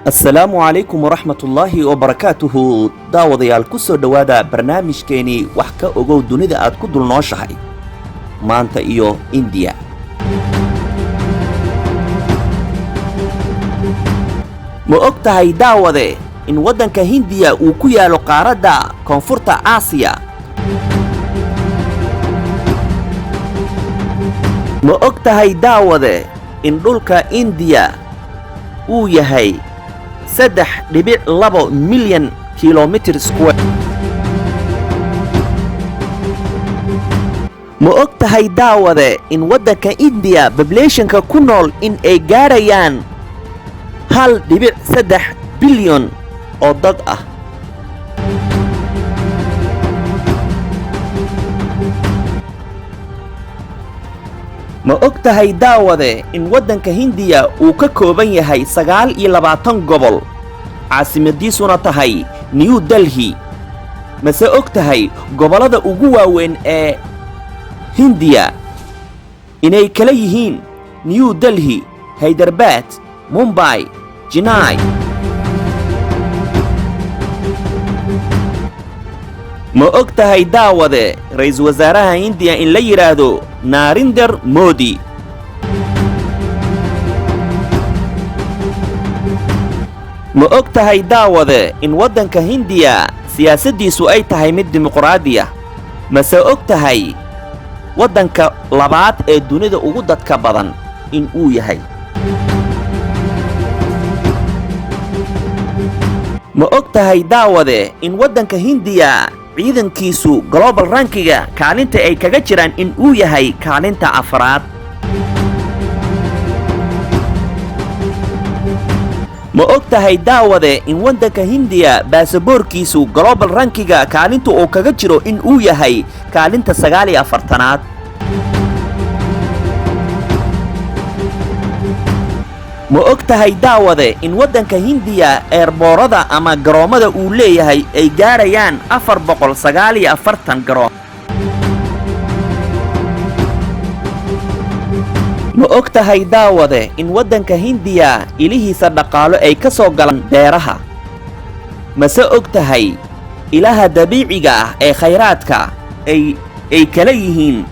Asalaamu calaykum waraxmatullaahi wabarakaatuhu. Daawadayaal, ku soo dhowaada barnaamijkeenii Wax ka Ogow Dunida Aad ku dul nooshahay. Maanta iyo Indiya. Ma og tahay, daawade, in waddanka Hindiya uu ku yaalo qaaradda Koonfurta Aasiya? Ma og tahay, daawade, in dhulka Indiya uu yahay 3.2 milyan kilomitir square? Ma og tahay, daawade, in waddanka Indiya populationka ku nool in ay gaarayaan 1.3 bilyan oo dad ah? Ma og tahay, daawade, in waddanka Hindiya uu ka kooban yahay 29 gobol, caasimadiisuna tahay New Delhi? Mase og tahay gobollada ugu waaweyn ee Hindiya inay kala yihiin New Delhi, Haydarbaad, Mumbai, Chennai? Ma og tahay, daawade, ra'iisul wasaaraha Hindiya in la yidhaahdo Narendra Modi? Ma og tahay, daawade, in waddanka Hindiya siyaasaddiisu ay tahay mid dimuqraadi ah? Mase og tahay waddanka labaad ee dunida ugu dadka badan in uu yahay? Ma og tahay, daawade, in waddanka Hindiya ciidankiisu global rankiga kaalinta ay kaga jiraan in uu yahay kaalinta afraad? Ma og tahay, daawade, in waddanka Hindiya baasaboorkiisu global rankiga kaalinta uu kaga jiro in uu yahay kaalinta 49aad? Ma og tahay, daawade, in waddanka Hindiya airportada ama garoommada uu leeyahay ay gaarayaan 449 garoon? Ma og tahay, daawade, in waddanka Hindiya ilihiisa dhaqaalo ay ka soo galaan beeraha? Mase og tahay ilaha dabiiciga ah ee khayraadka ay kala yihiin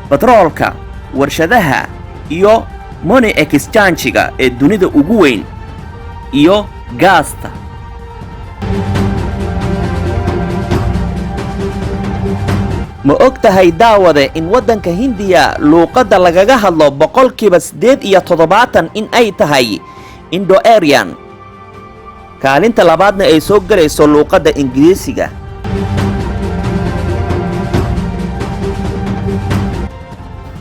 batroolka, warshadaha iyo money exchange-ga ee dunida ugu weyn iyo gaasta? Ma og tahay, daawade, in waddanka Hindiya luuqadda lagaga hadlo 78% in ay tahay Indo Aryan, kaalinta labaadna ay soo gelayso luuqadda Ingiriisiga?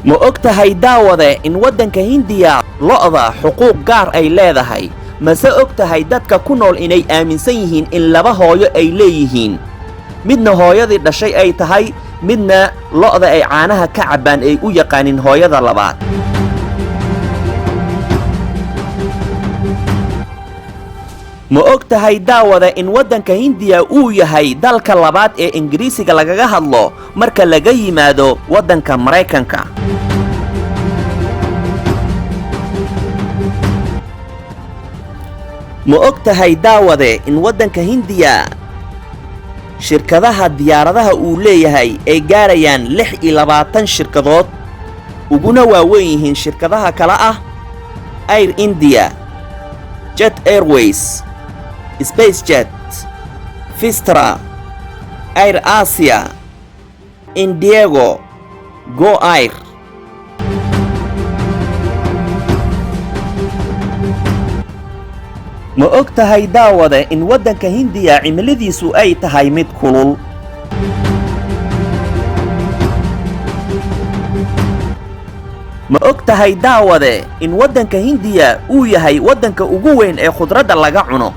Ma og tahay, daawade, in waddanka Hindiya lo'da xuquuq gaar ay leedahay? Mase og tahay dadka ku nool inay aaminsan yihiin in laba hooyo ay leeyihiin, midna hooyadii dhashay ay tahay, midna lo'da ay caanaha ka cabbaan ay u yaqaanin hooyada labaad? Ma og tahay, daawada, in waddanka Hindiya uu yahay dalka labaad ee Ingiriisiga lagaga hadlo marka laga yimaado waddanka Maraykanka? Ma og tahay, daawade, in waddanka Hindiya shirkadaha diyaaradaha uu leeyahay ay gaarayaan 26 shirkadood, uguna waaweyn yihiin shirkadaha kale ah Air India, Jet Airways, SpiceJet, Vistara, Air Asia, IndiGo, Go Air? Ma og tahay, daawade, in waddanka Hindiya cimiladiisu ay tahay mid kulul? Ma og tahay, daawade, in waddanka Hindiya uu yahay waddanka ugu weyn ee khudradda laga cuno?